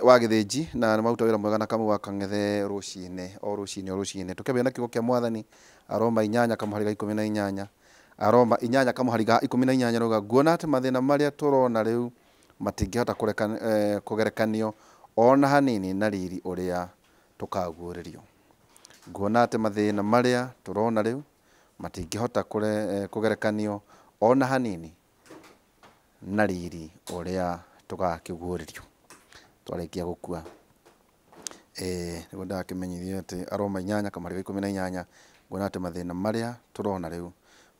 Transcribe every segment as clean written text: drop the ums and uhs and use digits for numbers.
Wa Gĩthĩnji na nĩ maruta wĩra mwega na Kamau wa Kang'ethe rũcinĩ o rũcinĩ o rũcinĩ. Tũkĩambia na kiugo kĩa Mwathani, Aroma 8:18. Aroma 8:18 rauga, nguona atĩ mathĩna marĩa tũrona rĩu matingĩhota kũgerekanio ona hanini na riri ũrĩa tũkaguũrĩrio. Nguona atĩ mathĩna marĩa tũrona rĩu matingĩhota kũgerekanio ona hanini na riri ũrĩa tũgakĩguũrĩrio twarĩkia gũkua. Nĩguo ndakĩmenyithio atĩ Aroma 8:18, nguona atĩ mathĩna marĩa tũrona rĩu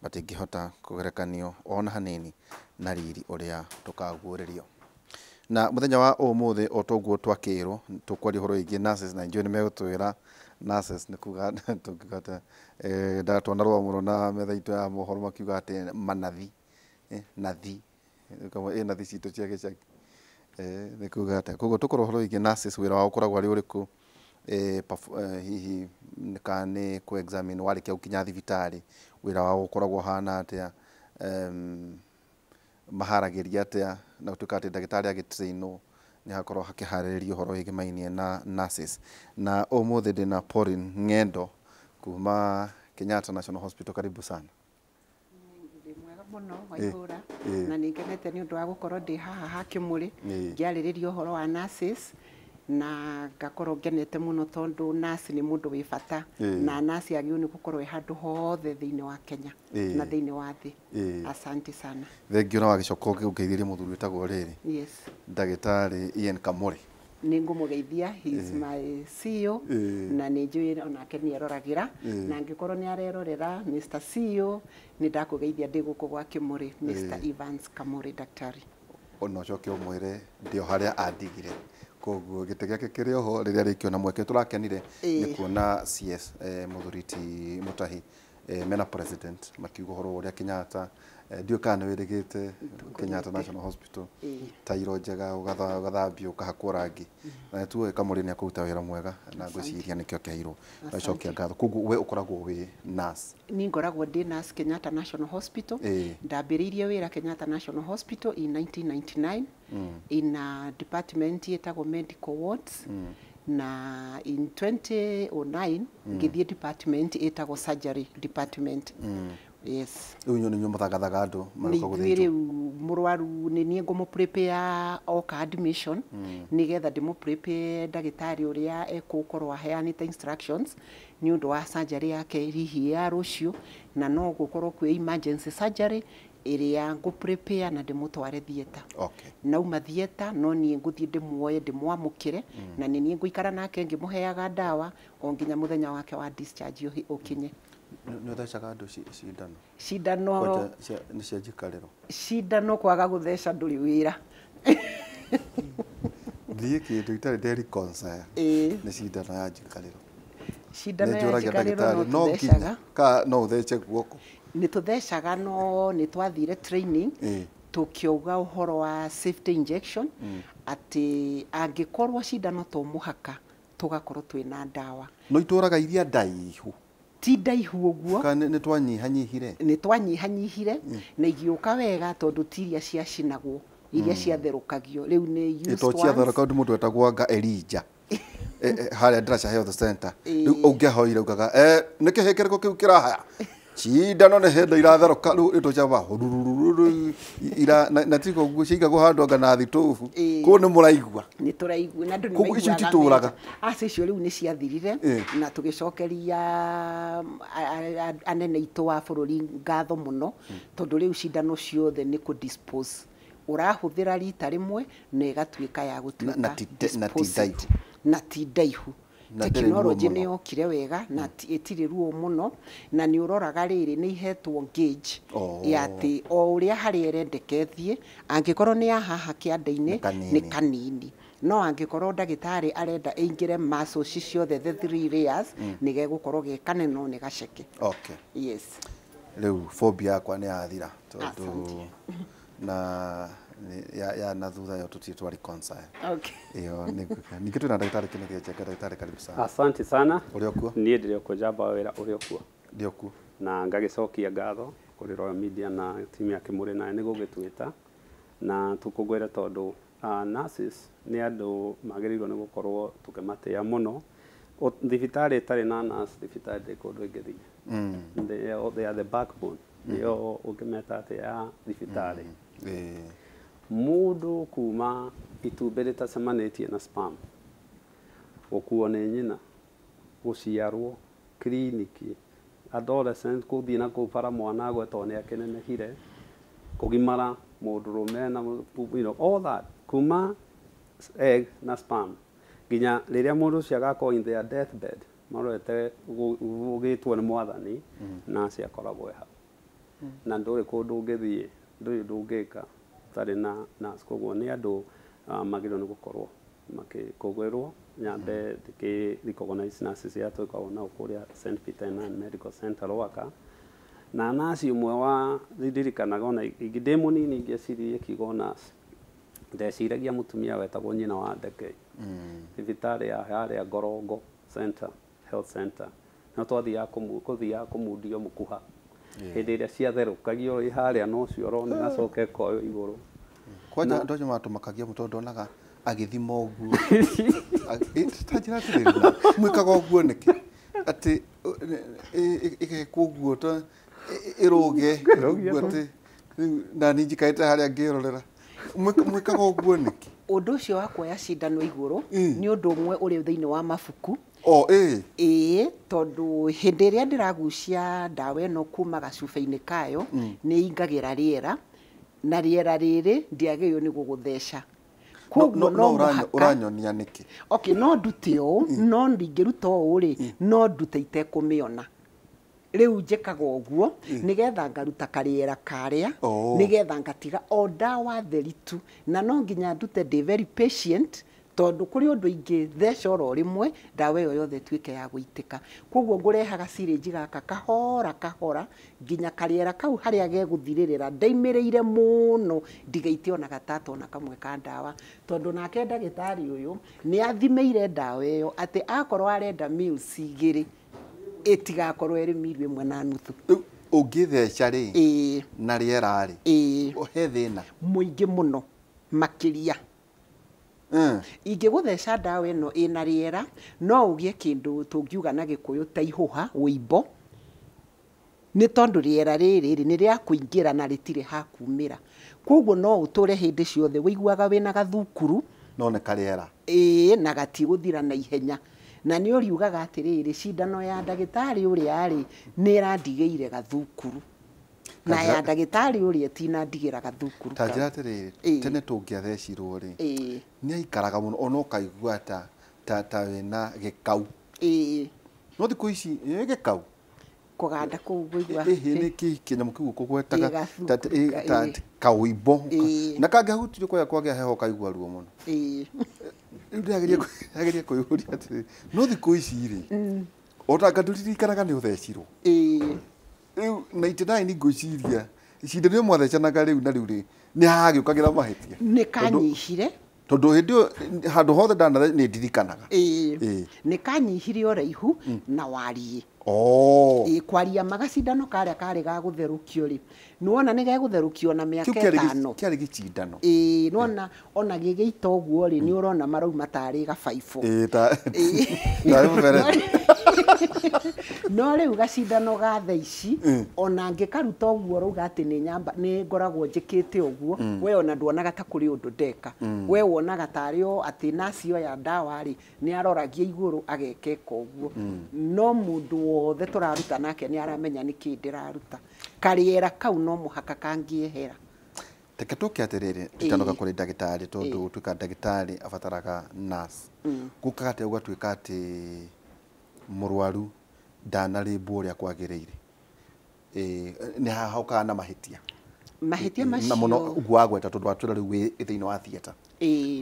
matingĩhota kũgerekanio ona hanini na riri ũrĩa tũkaguũrĩrio. Na mũthenya wa ũmũthĩ, o toguo twakĩrwo, tũkwaria ũhoro wĩgiĩ nurses, na njũĩ nĩ megũtwĩra nurses nĩ kuga tũngiuga atĩa. Ndatwanarũa mũno na metha itũ ya mohoro makiuga atĩ manathi, nathi ĩ nathi citũ cia gĩcagi, nĩ kuga atĩa. Koguo tũkorwo ũhoro wĩgiĩ nurses, wĩra wao ũkoragwo arĩ ũrĩkũ, hihi kana nĩ kũ examine warĩkia gũkinya thibitarĩ, wĩra wao ũkoragwo ũhana atĩa, maharagĩria atĩa, na gũtuĩka atĩ ndagĩtarĩ agĩtrainwo nĩ hakorwo hakĩharĩrĩrio ũhoro wĩgĩmainie na nurses. Na ũmũthĩ ndĩna Pauline Ng'endo kuma Kenyatta National Hospital. Karibu sana. Ndĩ mwega mũno, Waihũra, na nĩ ngenete nĩ ũndũ wa gũkorwo ndĩ haha ha Kĩmũrĩ ngĩarĩrĩria ũhoro wa nurses, na ngakorwo ngenete mũno tondũ nurse nĩ mũndũ wĩ bata, na nurse agĩrĩirwo nĩ gũkorwo ĩ handũ hothe thĩinĩ wa Kenya na thĩinĩ wa thĩ. Asante sana. Thengiũ na wagĩcoka ũngĩgeithĩria mũthuri wĩtagwo rĩrĩ, ndagĩtarĩ Ian Kamori. Nĩ ngũmũgeithia, he is my CEO, na nĩ njũĩ onake nĩ eroragĩra, na angĩkorwo nĩ arerorera, Mr. CEO, nĩ ndakũgeithia ndĩ gũkũ gwa Kĩmũrĩ, Mr. Evans Kamori, daktari. Ona ũcoke ũmwĩre ndĩ o harĩa andigire, koguo gĩtĩ gĩake kĩrĩ oho rĩrĩa rĩkĩona mweke. Tũrakenire nĩ kuona CS, mũthuri ti Mutahi, mena president makiuga ũhoro wa ũrĩa Kenyatta, ndiũĩ kana nĩ wĩrĩgĩte Kenyatta National Hospital, tairo njega, ũgathambio, ũkahakwo rangi, na nĩ tuoĩ Kamũrĩ nĩ akũruta wĩra mwega, na ngwĩciria nĩkĩo akĩheirwo. Ngacokia ngatho. Koguo we ũkoragwo wĩ nurse? Niĩ ngoragwo ndĩ nurse Kenyatta National Hospital. Ndambĩrĩirie wĩra Kenyatta National Hospital in 1999 in a department ĩtagwo medical wards, na in 2009 ngĩthiĩ department ĩtagwo surgery department, yes. Rĩu inyuĩ nĩ inyuĩ mũthangathaga andũ nĩ maroka ithuĩ gũthĩnjwo? Rĩu mũrwaru nĩ niĩ ngũmũ prepare oka admission, nĩgetha ndĩmũ prepare ndagĩtarĩ ũrĩa ekũkorwo aheanĩte instructions nĩ ũndũ wa surgery yake hihi ya rũciũ, na no gũkorwo kwĩ emergency surgery ĩrĩa ngũ prepare na ndĩmũtware theatre. Nauma theatre, no niĩ ngũthiĩ ndĩmuoye, ndĩmwamũkĩre, na nĩ niĩ ngũikara nake ngĩmũheaga ndawa o nginya mũthenya wake wa discharge ũkinye. Nĩ ũthecaga andũ cindano? Cindano? Kwanja nĩ cia njikarĩro. Cindano kwaga gũtheca ndũrĩ wĩra. Thiĩ kĩndũ itarĩ ndereconcile nĩ cindano ya njikarĩro. Cindano Nĩ ya njũragia njikarĩro ndagĩtarĩ no no tũthecaga. nginya ka no ũthece guoko? Nĩ tũthecaga, no nĩ twathire training, tũkiuga ũhoro wa safety injection, atĩ angĩkorwo cindano to mũhaka tũgakorwo twĩna ndawa. No itũraga iria ndaihu? Ti ndaihu ũguo. Kana nĩ twanyihanyihire? Nĩ twanyihanyihire na igĩũka wega, tondũ ti iria ciacinagwo, iria ciatherũkagio rĩu nĩ used to once. Ciatherũka ũndũ mũndũ etagwo anga Elijah, harĩa Ndaraca Health Center. Rĩu ũngĩahoire ugaga, nĩ kĩhĩ kĩrĩkũ kĩu kĩrahaya cindano, nĩ hĩndĩ iratherũka, rĩu ĩto ciamba ira na tigo ũguo ciigagwo handũ anga na thitobu. Kũu nĩ mũraigua? Nĩ tũraigua na andũ nĩ Koguo icio maiguaga ititũraga? mega. Aca, icio rĩu nĩ ciathirire, na tũgĩcokeria anene aitũ a bũrũri ngatho mũno, tondũ rĩu cindano ciothe nĩ kũ dispose, ũrahũthĩra rita rĩmwe na ĩgatuĩka ya gũtuĩka Na na ti disposed. ndaihu. Na ti ndaihu. Na ndĩrĩ ruo Tekinoronjĩ mũno. nĩ yokire wega na ĩtirĩ ruo mũno, na nĩ ũroraga rĩrĩ nĩ ihetwo gauge ya atĩ o ũrĩa harĩa ĩrendeka ĩthiĩ. Angĩkorwo nĩ ya haha kĩanda-inĩ, Nĩ kanini. Nĩ kanini, no angĩkorwo ndagĩtarĩ arenda ĩingĩre muscles ciothe, the three layers, nĩ gegũkorwo ge kanene no nĩ gaceke. Yes. Rĩu phobia yakwa nĩ yathira tondũ Asante. Na ya na thutha yo tũtirĩ twa reconcile. Ĩyo nĩ ningĩ twĩna ndagĩtarĩ Kenneth Njenga. Ndagĩtarĩ, karibu sana. Asante sana. Ũrĩ okuo? Niĩ ndĩrĩ okuo, njamba wĩra ũrĩ okuo. Ndĩ okuo. Na ngagĩcokia ngatho kũrĩ Royal Media na timu ya Kĩmũrĩ na nĩ gũgĩtwĩta na tũkũngũĩre tondũ Nurses nĩ andũ magĩrĩirwo nĩ gũkorwo tũkĩmatĩa mũno. Thibitarĩ ĩtarĩ na nurse, thibitarĩ ndĩ kũndũ ĩngĩthiĩ. They are the backbone, nĩo ũngĩmeta atĩ ya thibitarĩ. Mũndũ kuma itumbĩ rĩtacemanĩtie na sperm, gũkuo nĩ nyina, gũciarwo, kiriniki, adolescent, gũthiĩ na kũu bara mwana agwe tondũ nĩ akĩnenehire, kũgimara mũndũrũme na all that, kuma egg na sperm nginya rĩrĩa mũndũ ũcio agakorwo in their deathbed marorete gũgĩtwo nĩ mwathani, nurse akoragwo e hau. Na ndũrĩ kũndũ ũngĩthiĩ, ndũrĩ ũndũ ũngĩka ũtarĩ na nurse. Koguo nĩ andũ magĩrĩirwo nĩ gũkorwo makĩkũngũĩrwo. Nyambe ndĩkĩ recognize nurses iria tũkoragwo nao kũrĩa St Peter and Ann Medical Center Rwaka. Na nurse ũmwe wa ndirikanaga, ona ndĩ mũnini ingĩeciririe kiugo nurse, ndeciragia mũtumia wetagwo nyina wa Ndekei, thibitarĩ ya harĩa Ngorongo Center, Health Center, no twathiaga kũthiaga kũmundio mũkuha hĩndĩ ĩrĩa ciatherũkagio ĩ harĩa no cio ũrona ĩgacoka ĩkoywo igũrũ. Kwanja andũ acio matũmakagia mũno tondũ ndonaga agĩthima ũguo. Ta njĩra atĩrĩrĩ, na mwĩkaga ũguo nĩkĩ, atĩ ĩgekwo ũguo ta ĩrũge ũguo, atĩ rĩu nani njikarĩte harĩa ngĩrorera, mwĩkaga ũguo nĩkĩ? Ũndũ ũcio wa kuoya cindano igũrũ nĩ ũndũ ũmwe ũrĩ thĩinĩ wa mabuku. O ĩ. Ĩĩ, tondũ hĩndĩ ĩrĩa ndĩragucia ndawa ĩno kuma gacuba-inĩ kayo, nĩ ingagĩra rĩera, na rĩera rĩrĩ ndiagĩrĩirwo nĩ gũgũtheca. Koguo no no ũranyo- mũhaka. Ũranyonia nĩkĩ? Okay, no ndute ũũ, no ndingĩruta ũũ rĩ, no ndute itekũmĩona. Rĩu njĩkaga ũguo nĩgetha ngaruta karĩera karĩa, nĩgetha ngatiga o ndawa theri tu, na no nginya ndute ndĩ very patient, tondũ kũrĩ ũndũ ingĩtheca oro rĩmwe ndawa ĩyo yothe ĩtuĩke ya gũitĩka. Koguo ngũrehaga syringe gaka kahora kahora nginya karĩera kau harĩa gegũthirĩrĩra, ndaimĩrĩire mũno ndigaite ona gatata ona kamwe ka ndawa, tondũ nake ndagĩtarĩ ũyũ nĩ athimĩire ndawa ĩyo atĩ akorwo arenda mils 2 ĩtigakorwo ĩrĩ miru 1.5. Rĩu ũngĩtheca rĩ na rĩera rĩ, he thĩna? Mũingĩ mũno makĩria. Ingĩgũtheca ndawa ĩno ĩna rĩera, no ũgĩe kĩndũ tũngiuga na Gĩkũyũ ta ihũha, wũimbo, nĩ tondũ rĩera rĩrĩ rĩ nĩ rĩa kũingĩra na rĩtirĩ hakumĩra. Koguo no ũtũre hĩndĩ ciothe wĩiguaga wĩna gathukuru. No nĩ karĩera. Ĩĩ, na gatigũthira na ihenya, na nĩ ũriugaga atĩrĩrĩ, cindano ya ndagĩtarĩ ũrĩa rĩ nĩ ĩrandigĩire gathukuru, na ya ndagĩtarĩ ũrĩa ĩtinandigĩra gathukuru Ta kau. njĩra atĩrĩrĩ, tene tũngĩathecirwo rĩ, nĩ aikaraga mũno ona ũkaigua ta wĩna gĩkau. No thikũ ici ĩ gĩkau. Kũganda kũu ngũigua. Ĩhĩ, nĩ kĩ kĩnyamũ kĩu ũkũgwetaga Gathukuru ta kaũimbo, na kangĩahutirio kwaya kwagĩa heho ũkaigua ruo mũno. Rĩu ndĩrageria kwĩyũria atĩrĩrĩ, no thikũ ici rĩ, ota ndũririkanaga nĩ ũthecirwo. Rĩu 99 ngwĩciria cindano ĩyo mwathecanaga rĩu na rĩu rĩ nĩ hagĩũkagĩra mahĩtia. Nĩ kanyihire. Tondũ hĩndĩ ĩyo handũ hothe ndanathe nĩ ndirikanaga. Nĩ kanyihire ũraihu na wariĩ. Oh. Ĩĩ, kwaria magacindano karĩa karĩ ga gũtherũkio rĩ, nĩwona nĩ gegũtherũkio na mĩaka Kĩu kĩarĩ ĩtano. Kĩarĩ gĩcindano. Ĩĩ, nĩwona ona gĩgĩita ũguo rĩ, nĩ ũrona marauma tarĩ gabaibũ. Ĩĩ, ta tarĩ mũberethi. No rĩu gacindano ga thaa ici, ona ngĩkaruta ũguo rauga atĩ nĩ nyamba nĩ ngoragwo njĩkĩte ũguo, we ona nduonaga ta kũrĩ ũndũ ndeka. We wonaga tarĩ o atĩ nurse oya ndawa rĩ, nĩ aroragia igũrũ agekeka ũguo, no mũndũ wothe tũraruta nake nĩ aramenya nĩkĩ ndĩraruta. Karĩera kau no mũhaka kangĩehera. Reke tũke atĩrĩrĩ, tũtanoka kũrĩ ndagĩtarĩ, tondũ gũtuĩka ndagĩtarĩ abataraga nurse. Gũkaga atĩa gũgatuĩka atĩ mũrwaru ndanarĩmbwo ũrĩa kwagĩrĩire? Nĩ hahokaga na mahĩtia? Mahĩtia Na mũno macio. Ũguo wagweta, tondũ watwĩra rĩu wĩ thĩinĩ wa theatre.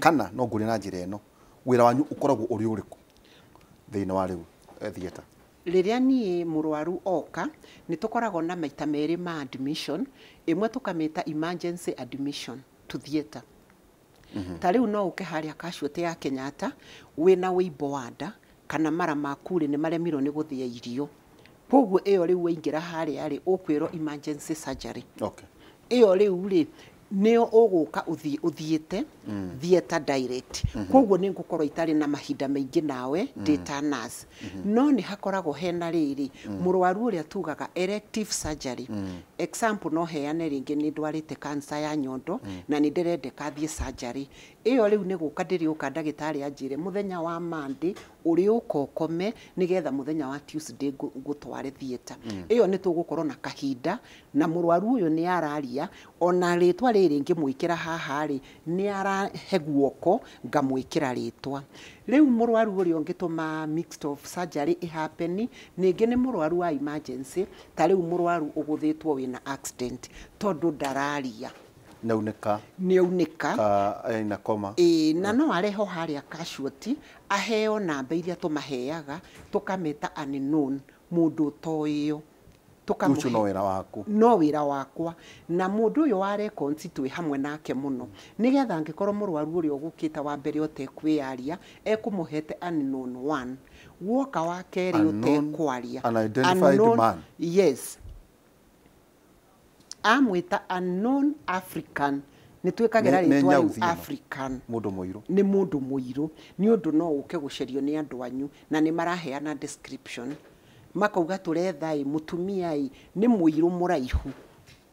Kana no ngũrie na njĩra ĩno, wĩra wanyu ũkoragwo ũrĩ ũrĩkũ thĩinĩ wa rĩu theatre? Rĩrĩa niĩ mũrwaru oka, nĩ tũkoragwo na maita merĩ ma admission. Ĩmwe tũkamĩta emergency admission to theatre. Ta rĩu no ũke harĩa casualty ya Kenyatta wĩna wĩimbo wa nda, kana mara maku rĩ nĩ maremirwo nĩ gũthĩa irio. Koguo ĩyo rĩu waingĩra harĩa rĩ, ũkwĩrwo emergency surgery. Ĩyo rĩu rĩ Nĩo ũgũka ũthiĩ ũthiĩte theatre direct. Koguo nĩ ngũkorwo itarĩ na mahinda maingĩ nawe ndĩ ta nurse. No nĩ hakoragwo hena rĩrĩ mũrwaru ũrĩa tugaga elective surgery. Example, no heane rĩngĩ nĩ ndwarĩte cancer ya nyondo na nĩ ndĩrendeka thiĩ surgery ĩyo. Rĩu nĩ gũka ndĩrĩũka, ndagĩtarĩ anjĩre mũthenya wa Monday ũrĩũka ũkome nĩgetha mũthenya wa Tuesday ngũtware theatre ĩyo. Nĩ tũgũkorwo na kahinda na mũrwaru ũyũ nĩ araria, ona rĩtwa rĩrĩ ngĩmwĩkĩra haha rĩ, nĩ arahe guoko ngamwĩkĩra rĩtwa. Rĩu mũrwaru ũrĩa ũngĩtũma mixed of surgery ĩhappen ningĩ nĩ mũrwaru wa emergency, ta rĩu mũrwaru ũgũthĩtwo wĩna accident, tondũ ndararia. Nĩaunĩka. Nĩaunĩka. Ka ena koma. Ĩĩ, na no areho harĩa casualty aheo namba iria tũmaheaga, tũkameta unknown, mũndũ ũtoĩyo. Ũcio no wĩra waku? No wĩra wakwa na mũndũ ũyũ wa records twĩ hamwe nake mũno, nĩgetha angĩkorwo mũrwaru ũrĩa ũgũkĩte wa mbere ũtekwĩyaria, ekũmũhete unknown one, woka wa kerĩ Unknown, ũtekwaria. unidentified Unknown- man. Yes, amwĩta unknown African, nĩ twĩkagĩra Nĩ rĩtwa rĩu. nyauthi ĩno. African. Mũndũ mũirũ. Nĩ mũndũ mũirũ, nĩ ũndũ no ũke gũcerio nĩ andũ anyu na nĩ maraheana description, makauga tũretha ĩ mũtumia ĩ nĩ mũirũ mũraihu.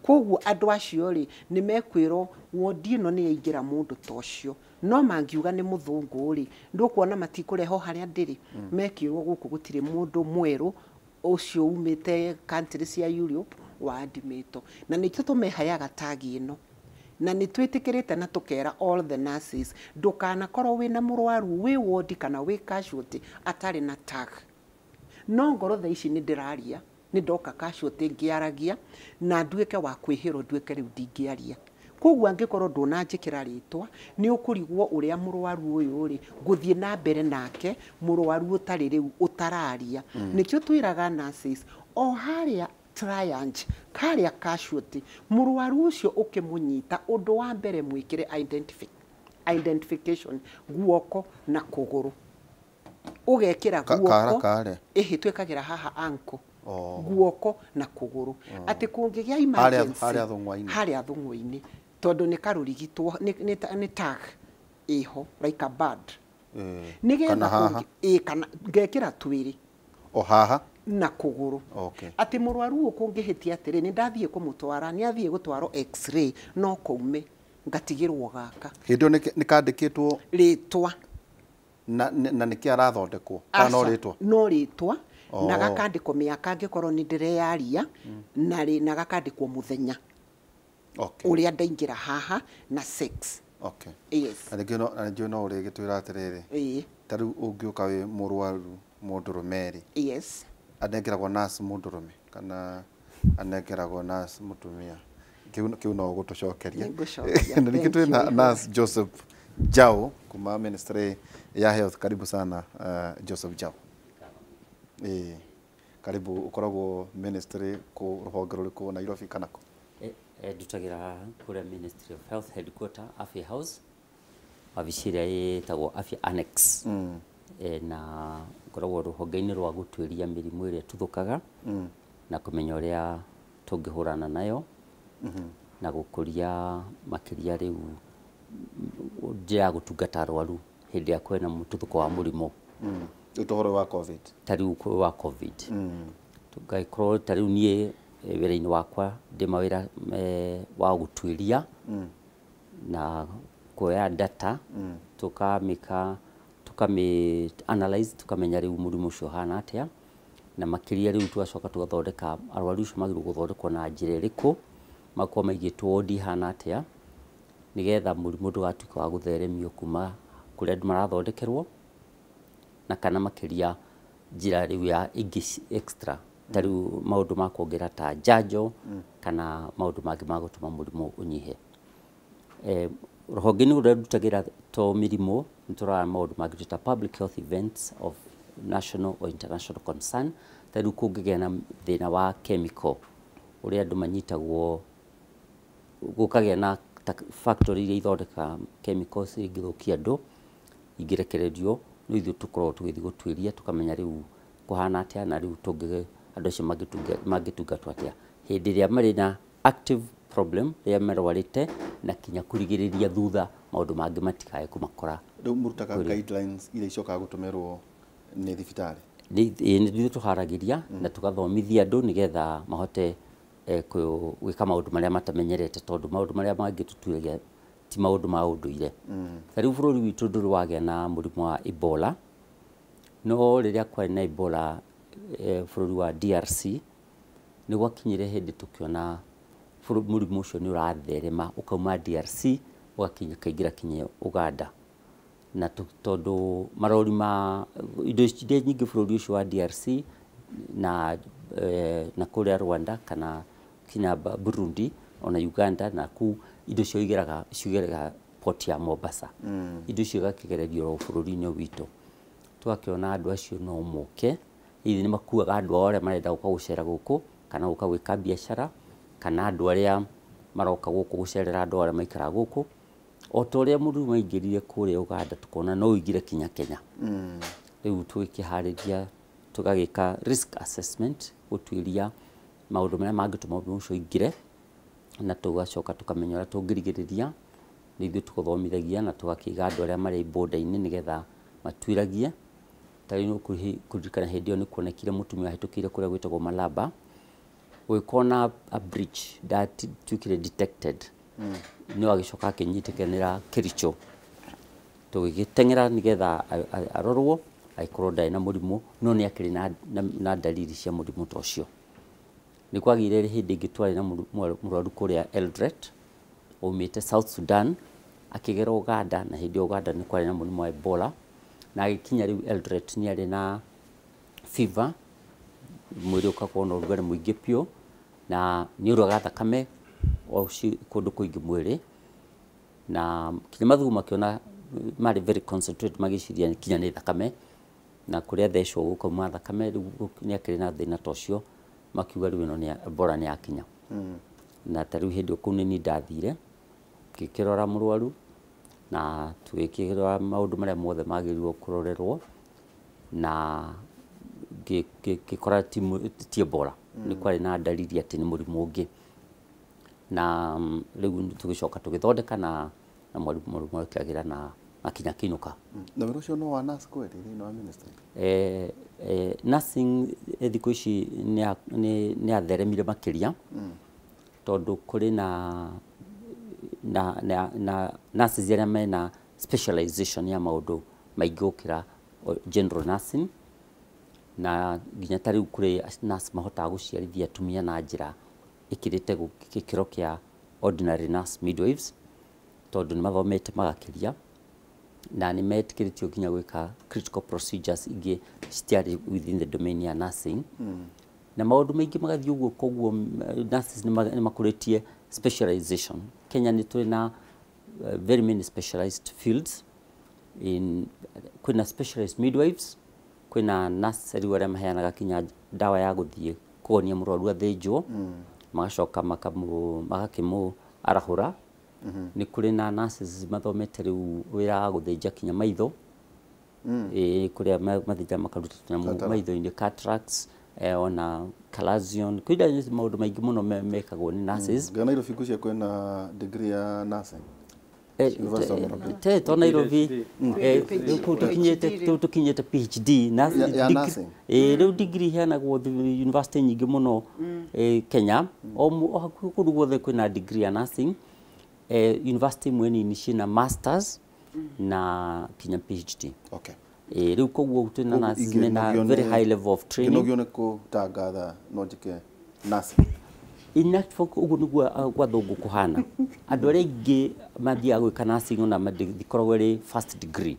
Koguo andũ acio rĩ, nĩ mekwĩrwo wondi ĩno nĩ yaingĩra mũndũ ta ũcio. No mangiuga nĩ mũthũngũ rĩ, ndũkuona matikũrehwo harĩa ndĩrĩ, mekĩrwo gũkũ gũtirĩ mũndũ mwerũ ũcio umĩte country cia Europe wa admitwo. Na nĩkĩo tũmehayaga tag ĩno, na nĩ twĩtĩkĩrĩte na tũkera all the nurses, ndũkanakorwo wĩna mũrwaru wĩ wodi kana wĩ casualty atarĩ na tag. No ngoro thaa ici nĩ ndĩraria, nĩ ndoka casualty ngĩaragia na nduĩke wa kwĩhĩrwo, nduĩke rĩu ndingĩaria. Koguo angĩkorwo ndũnanjĩkĩra rĩtwa, nĩ ũkũrigwo ũrĩa mũrwaru ũyũ rĩ ngũthiĩ na mbere nake, mũrwaru ũtarĩ rĩu ũtararia. Nĩkĩo twĩraga nurses o harĩa triage, harĩa casualty, mũrwaru ũcio ũkĩmũnyita, ũndũ wa mbere mwĩkĩre identification guoko na kũgũrũ, ũgekĩra Kara guoko. Karĩa? Ĩhĩ, twĩkagĩra haha ankle. Oh. Guoko na kũgũrũ, atĩ kũngĩgĩa emergency. Harĩa thũng'wa-inĩ. Harĩa thũng'wa-inĩ, tondũ nĩ karũrigitwo nĩ tag ĩho like a bird. Nĩgetha Kana haha? Ĩ, kana ngekĩra twĩrĩ. O haha? Na kũgũrũ. Atĩ mũrwaru ũyũ kũngĩhĩtia atĩrĩ, nĩ ndathiĩ kũmũtwara, nĩ athiĩ gũtwarwo x-ray, no kaume ngatigĩrwo gaka. Hĩndĩ ĩyo nĩ kandĩkĩtwo? Rĩtwa. Na nĩkĩ arathondekwo kana no Aca, rĩtwa? No rĩtwa na Oh. gakandĩkwo mĩaka angĩkorwo nĩ ndĩreyaria, na gakandĩkwo mũthenya ũrĩa ndaingĩra haha na sex. Yes. Na rĩngĩ no na rĩngĩ no ũrĩgĩtwĩra atĩrĩrĩ, ta rĩu ũngĩũka wĩ mũrwaru mũndũrũme rĩ, anengeragwo nurse mũndũrũme kana anengeragwo nurse mũtumia? Kĩu no ũgũtũcokeria. Nĩngũcokia. Na ningĩ Thank you, twĩna Ihũra. Nurse Joseph Jao kuma Ministry ya Health. Karibu sana, Joseph Jao. Ĩĩ, karibu. Ũkoragwo ministry kũ, rũhonge rũrĩkũ, Nairobi kana kũ? Ndutagĩra kũrĩa Ministry of Health headquarter, Afya House, wabici ĩrĩa ĩtagwo Afya Annex. Na ngoragwo rũhonge-inĩ rwa gũtuĩria mĩrimũ ĩrĩa ĩtuthũkaga na kũmenya ũrĩa tũngĩhũrana nayo na gũkũria makĩria rĩu njĩra ya gũtungata arwaru hĩndĩ ĩrĩa kwĩna mũtuthũko wa mũrimũ. Rĩu tũhoro wa COVID. Ta rĩu wa COVID, tũngagĩkorwo ta rĩu niĩ wĩra-inĩ wakwa ndĩ mawĩra wa gũtuĩria na kuoya data, tũkamĩka, tũkamĩ analyze, tũkamenya rĩu mũrimũ ũcio ũhana atĩa, na makĩria rĩu tũgacoka tũgathondeka arwaru acio magĩrĩirwo gũthondekwo na njĩra ĩrĩkũ, makorwo maigĩtwo wodi ihana atĩa, nĩgetha mũrimũ ndũgatuĩke wa gũtheremio kuma kũrĩa andũ marathondekerwo, na kana makĩria njĩra rĩu ya ingĩ extra, ta rĩu maũndũ ma kuongerera ta njanjo kana maũndũ mangĩ ma gũtũma mũrimũ ũnyihe. Rũhonge-inĩ rũrĩa ndutagĩra to mĩrimũ, nĩ tũroraga maũndũ mangĩ ta public health events of national or international concern. Ta rĩu kũngĩgĩa na thĩna wa chemical ũrĩa andũ manyitagwo, gũkagĩa na ta factory iria ithondekaga chemicals ingĩthũkia andũ, ingĩrekererio, no ithuĩ tũkoragwo tũgĩthiĩ gũtuĩria, tũkamenya rĩu kũhana atĩa, na rĩu tũngĩ andũ acio mangĩtungatwo atĩa hĩndĩ ĩrĩa marĩ na active problem, rĩrĩa marwarĩte na kinya kurigiriria thutha maundu mangi matikae kumakora. Riu murutaga guidelines iria icokaga gutumirwo ni thibitari? Nĩ ithuĩ tũharagiria na tũgathomithia andũ nĩgetha mahote gwĩka maũndũ marĩa matamenyerete, tondũ maũndũ marĩa mangĩ tũtuĩragia ti maũndũ ma ũndũire. Ta rĩu bũrũri witũ ndũrĩ wagĩa na mũrimũ wa Ebola, no rĩrĩa kwarĩ na Ebola bũrũri wa DRC nĩ gwakinyire hĩndĩ tũkĩona mũrimũ ũcio nĩ ũratherema ũkauma DRC ũgakinya ũkaingĩra kinya Uganda. Na tondũ marori ma indo iria nyingĩ bũrũri ũcio wa DRC na kũrĩa Rwanda kana kinya Burundi ona Uganda na kuu indo icio igeraga port ya Mombasa. Indo icio igakĩgererio oro bũrũri-inĩ witũ. Tũgakĩona andũ acio no moke, hihi nĩ makuaga andũ ao arĩa marenda gũka gũcera gũkũ kana gũka gwĩka biacara, kana andũ arĩa maroka gũkũ gũcerera andũ arĩa maikaraga gũkũ. O ta ũrĩa mũrimũ waingĩrire kũrĩa Uganda tukona no ũingĩre kinya Kenya. Rĩu tũgĩkĩharĩria tũgagĩka risk assessment gũtuĩria maũndũ marĩa mangĩtũma mũrimũ ũcio ũingĩre, na tũgacoka tũkamenya ũrĩa tũngĩrigĩrĩria. Nĩ ithuĩ tũgũthomithagia na tũgakĩiga andũ arĩa marĩ border-inĩ nĩgetha matuĩragie. Ta rĩu kũririkana hĩndĩ ĩyo nĩ kuonekire mũtumia wahĩtũkĩire kũrĩa gwĩtagwo Malaba, gũgĩkorwo na a breach ndatuĩkire detected. No agĩcoka akĩnyitĩkanĩra Kericho. Tũgĩgĩteng'era nĩgetha arorwo agĩkorwo ndarĩ na mũrimũ, no nĩ akĩrĩ na dalili cia mũrimũ ta ũcio. Nĩ kwagĩire hĩndĩ ĩngĩ twarĩ na mũrwaru kũrĩa Eldoret aumĩte South Sudan akĩgera Uganda, na hĩndĩ ĩyo Uganda nĩ kwarĩ na mũrimũ wa Ebola, na agĩkinya rĩu Eldoret nĩ arĩ na fever, mwĩrĩ ũgakorwo na ũrugarĩ mũingĩ biũ, na nĩ ũraga thakame kũndũ kũingĩ mwĩrĩ, na kinya mathugumo makĩona marĩ very concentrated magĩciria kinya nĩ thakame, na kũrĩa thecwo gũkauma thakame. Rĩu nĩ akĩrĩ na thĩna ta ũcio, makiuga rĩu ĩno nĩ Ebola nĩ yakinya. Na ta rĩu hĩndĩ ĩyo kũu nĩ niĩ ndathire ngĩkĩrora mũrwaru na tũgĩkĩrora maũndũ marĩa mothe magĩrĩirwo kũrorerwo, na ngĩkora ti Ebola, nĩ kwarĩ na dalili atĩ nĩ mũrimũ ũngĩ. Na rĩu tũgĩcoka tũgĩthondeka na mũrimũ akĩagĩra na akinya kĩinũka. Na wĩra ũcio no wa nurse kweli thĩinĩ wa ministry? Nursing thikũ ici nĩ atheremire makĩria, tondũ kũrĩ na nurses arĩa mena specialization ya maũndũ maingĩ gũkĩra general nursing, na nginya ta rĩu kũrĩ nurse mahotaga gũciarithia atumia na njĩra ĩkĩrĩte gĩkĩro kĩa ordinary nurse midwives, tondũ nĩ mathomete magakĩria na nĩ metĩkĩrĩtio nginya gwĩka critical procedures ingĩ citiarĩ within the domain ya nursing. Na maũndũ maingĩ magathiĩ ũguo, koguo nurses nĩ makũrĩtie specialization. Kenya nĩ tũrĩ na very many specialized fields in kwĩna specialized midwives, kwĩna nurse rĩu arĩa maheanaga kinya ndawa ya gũthiĩ kũgonia mũrwaru athĩnjwo, magacoka magakĩmũ arahũra. Nĩ kũrĩ na nurses mathomete rĩu wĩra wa gũthĩnja kinya maitho, kũrĩa mathĩnja makaruta tũnyamũ maitho-inĩ, cataracts, ona chalazion. Kwĩna maũndũ maingĩ mũno mekagwo nĩ nurses. Nginya Nairobi ngwĩciria kwĩna degree ya nursing. To Nairobi tũkinyĩte PhD ya nursing. Rĩu degree iheanagwo university nyingĩ mũno Kenya, o hakuhĩ kũndũ guothe kwĩna degree ya nursing. University imwe nini ciĩna masters na kinya PhD. Okay. Rĩu koguo twĩna nurses mena very high level of training. Ngĩnogio nĩ kũtangatha no njĩke nursing. In fact ũguo nĩguo gwa thũngũ kũhana. Andũ arĩa aingĩ mathiaga gwĩka nursing ona ndikoragwo ĩrĩ first degree,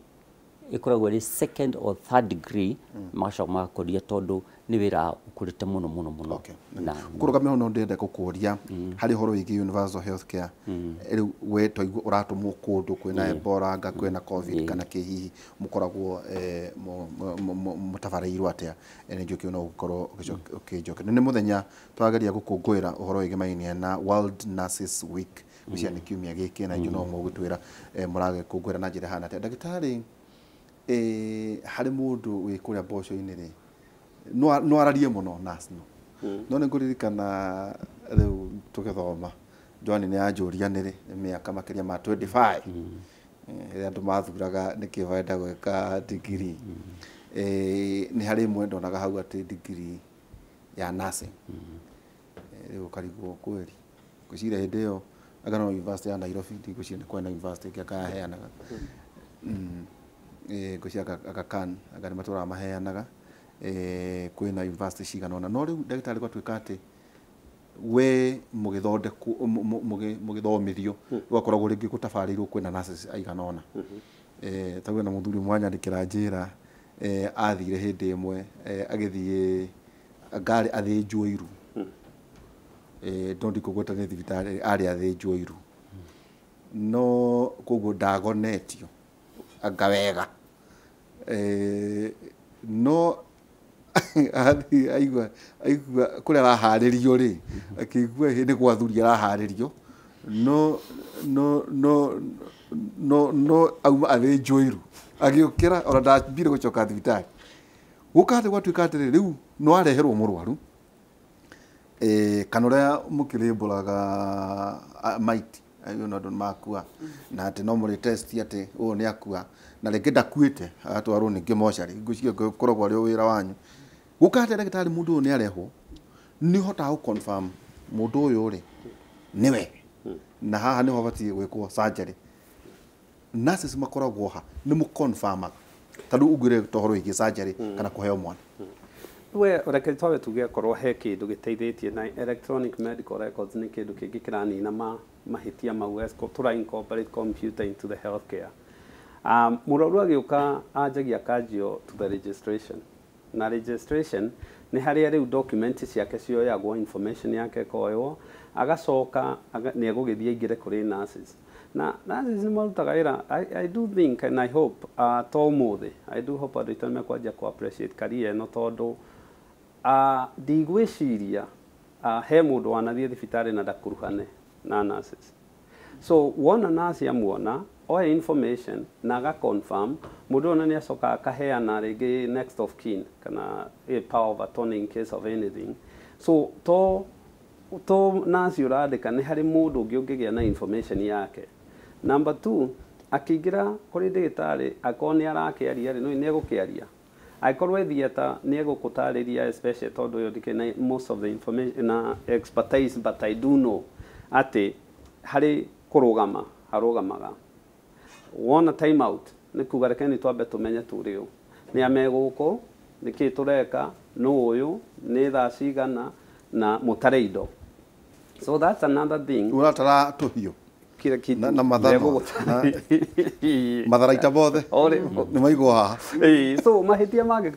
ĩkoragwo ĩrĩ second or third degree, magacoka magakũria tondũ nĩ wĩra ũkũrĩte mũno mũno mũno. Kũrũgamia hau no ndĩrenda gũkũria harĩ ũhoro wĩgiĩ universal health care. Rĩu we twaigua ũratũmwo kũndũ kwĩna Ebola anga kwĩna COVID kana kĩ, hihi mũkoragwo mũtabarĩirwo atĩa? Nĩ njũĩ kĩu no ũgĩkorwo ũkĩnjokeria. Nĩ mũthenya tũrageria gũkũngũĩra ũhoro wĩgĩmainie na World Nurses Week, ngwĩciria nĩ kiumia gĩkĩ, na inyuĩ no mũgũtwĩra mũragĩkũngũĩra na njĩra ĩhana atĩa. Ndagĩtarĩ, harĩ mũndũ wĩ kũrĩa mboco-inĩ rĩ, no ararie mũno nurse no no nĩ ngũririkana rĩu tũgĩthoma Joan nĩ anjũria nĩrĩ nĩ mĩaka makĩria ma 25 rĩrĩa andũ mathuraga nĩkĩ marenda gwĩka degree. Nĩ harĩ ĩmwe ndonaga hau atĩ degree ya nursing. Rĩu ũkarigwo kweri ngwĩciria hĩndĩ ĩyo anga no university ya Nairobi, ndigwĩciria nĩ kwarĩ na university ĩngĩ anga yaheanaga. Ngwĩciria Aga Khan anga nĩ matũraga maheanaga. Kwĩna university cigana ũna, no rĩu ndagĩtarĩ gwatuĩka atĩ we mũgĩthondekwo mũgĩthomithio gwakoragwo rĩngĩ gũtabarĩirwo kwĩna nurses aigana ũna. Ta kwĩna mũthuri ũmwe wanyandĩkĩra njĩra, athire hĩndĩ ĩmwe, agĩthiĩ ngarĩ athĩnjwo iru. No ndikũgweta nĩ thibitarĩ arĩ athĩnjwo iru, no koguo ndagonetio anga wega. No athiĩ aigua kũrĩa araharĩrio rĩ, akĩigua nĩ gwathuri araharĩrio, no no no no no auma athĩnjwo iru agĩũkĩra ona ndambire gũcoka thibitarĩ. Gũka atĩ gwatuĩka atĩrĩ, rĩu no areherwo mũrwaru, kana ũrĩa mũkĩrĩmbũraga maiti ayo no andũ makua, na atĩ no mũrĩ test atĩ ũyũ nĩ akua, na rĩngĩ ndakuĩte agatwarwo ningĩ mocarĩ. Ngwĩciria ũkoragwo arĩ o wĩra wanyu. Gũka atĩ ndagĩtarĩ mũndũ ũyũ nĩ arehwo, nĩ ũhotaga gũ confirm mũndũ ũyũ rĩ nĩwe, na haha nĩho habatiĩ gwĩkwo surgery. Nurses makoragwo ha nĩ mũ confirmaga ta rĩu ũngĩre ũhoro wĩgiĩ surgery kana kũheo mwana? We reke twabe tuge akorwo he kĩndũ gĩteithĩtie na electronic medical records nĩ kĩndũ kĩngĩ kĩranina mahĩtia mau as tũra incorporate computer into the healthcare. Mũrwaru agĩũka anjagia akanjio to the registration, na registration nĩ harĩa rĩu document ciake cioyagwo, information yake ĩkoywo, agacoka nĩ egũgĩthiĩ aingĩre kũrĩ nurses, na nurses nĩ marutaga wĩra. I do think and I hope, to ũmũthĩ, I do hope andũ aitũ nĩ mekwanjia kũ appreciate career ĩno, tondũ ndigwĩciria he mũndũ wanathiĩ thibitarĩ na ndakuruhane na nurses. So wona nurse amuona oe information na aga confirm mũndũ ũyũ, na nĩ acoka akaheana rĩngĩ next of kin kana a power of attorney in case of anything. So to nurse ũrandĩka nĩ harĩ mũndũ ũngĩ ũngĩgĩa na information yake. Number two, akĩingĩra kũrĩ ndagĩtarĩ, akorwo nĩ arakĩaria rĩ, no nĩ egũkĩaria, angĩkorwo e theatre nĩ egũkũtarĩria, especially tondũ ũyũ ndikĩrĩ na most of the information na expertise, but I do know atĩ harĩ kũrũgama harũgamaga wona time out nĩ kuga reke nĩ twambe tũmenye tũrĩ ũ, nĩ ame gũkũ, nĩ kĩĩ tũreka, nũ ũyũ, nĩ thaa cigana, na mũtare indo. So that's another thing. Ũratara tũhiũ kila kitu na mathanwa. Matharaita mothe nĩ maigwo haha. So mahĩtia mangĩ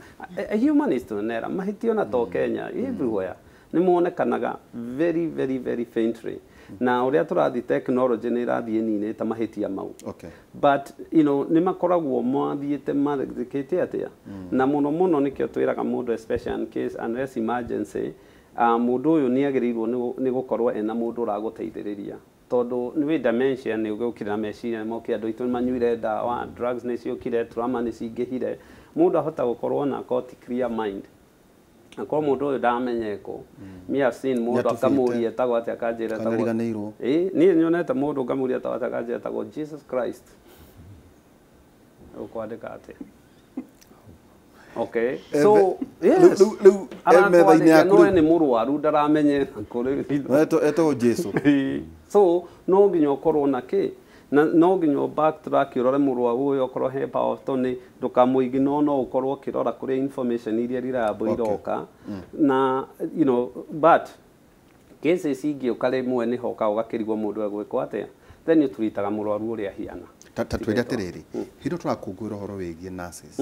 a human is to an error. Mahĩtia ona to Kenya, everywhere nĩ monekanaga very very very faintly, na ũrĩa tũrathiĩ technology nĩ ĩrathiĩ ĩninĩte mahĩtia mau. But nĩ makoragwo mathiĩte mathikĩte atĩa, na mũno mũno nĩkĩo twĩraga mũndũ, especially in case unless emergency, mũndũ ũyũ nĩ agĩrĩirwo nĩ gũkorwo ena mũndũ ũragũteithĩrĩria, tondũ nĩ wĩ dementia nĩ ũgĩũkire na meciria nĩ mokire, andũ aitũ nĩ manyuire ndawa, drugs nĩ ciũkire, trauma nĩ cingĩhire, mũndũ ahota gũkorwo na akorwo clear mind, akorwo mũndũ ũyũ ndamenyekwo. Me have seen mũndũ Nĩatũbĩte. Akamũria etagwo atĩa, akanjĩra Kana etagwo ariganĩirwo. Ĩ niĩ nyonete mũndũ ngamũria etagwo atĩa, akanjĩra etagwo Jesus Christ. Ũkwandĩka atĩa? Okay, so yes, Rĩu e metha-inĩ arakwarĩria yaku no rĩu. we nĩ mũrwaru ndaramenya kũrĩ. Etagwo Jesu. So no nginya ũkorwo na kĩ na no nginya ũ backtrack ũrore mũrwaru ũyũ, okorwo he power of attorney ndũkamũignore, no ũkorwo ũkĩrora kũrĩa information iria reliable iroka na but cases ingĩũka rĩmwe nĩ hoka ũgakĩrigwo mũndũ egwĩkwo atĩa, then ũtwitaga mũrwaru ũrĩa ahiana. Ta twĩre atĩrĩrĩ, hĩndĩ tũrakũngũĩra ũhoro wĩgiĩ nurses,